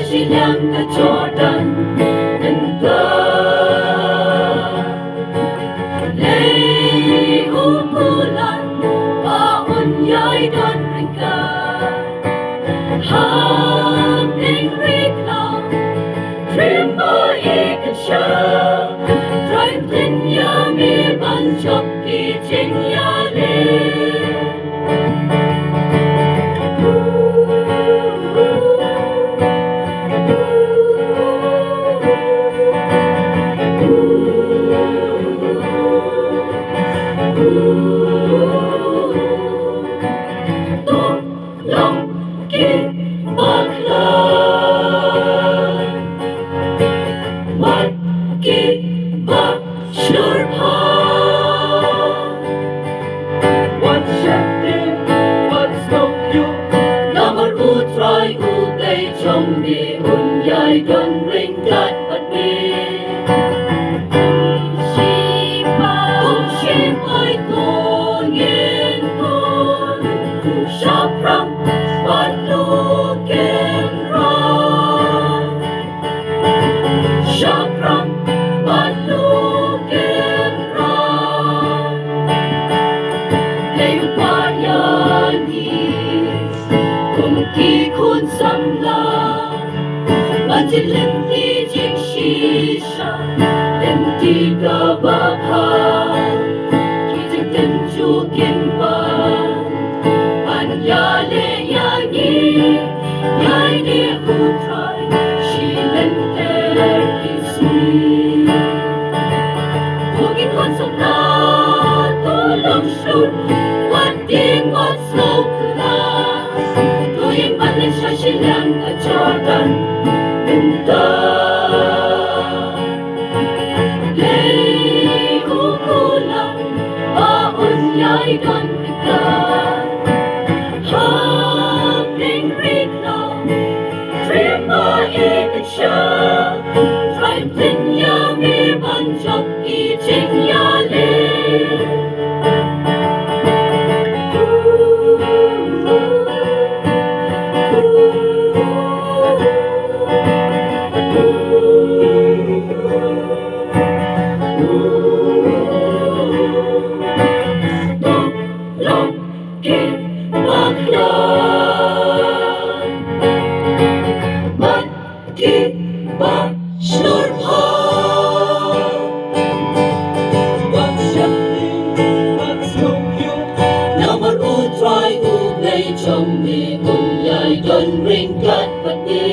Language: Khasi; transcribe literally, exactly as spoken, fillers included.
Shiliang ka Jordan mynta. Lei u pulan ba un ïai don ryngkat. Hapdeng ri khlaw, triem ba ïeit ka sha. Trai pynïa me ban jop ki jingïaleh. To long ki bakla. Wat ki ba shlur pha. Wat sheptieng, wat sngewthuh. Namar U Trai U Blei jong me un ïai don ryngkat bad me. Kum shiphew, kum shiphew to ngin khun. Shaphrang bad lukim rong. Shaphrang bad lukim rong. Lei u kwah ïa ngi kum ki khun samla ban jin lynti jingshisha, lynti kaba bha, ki jingtynjuh kin pan. Ban ïaleh ïa ngi, ïa ngi U Trai, shi lynter ki sngi. To ngin khun samla, to long shlur, wat tieng wat sngewkhlaiñ. To ïeng ban leit sha shiliang ka Jordan mynta. Lei u pulan ba un ïai don ryngkat. Hapdeng ri khlaw, triem ba ïeit ka sha. Trai pynïa me ban jop ki jingïaleh. To long ki bakla bad ki ba shlur pha. Wat sheptieng, wat sngewthuh. Namar U Trai U Blei jong me un ïai don ryngkat bad me.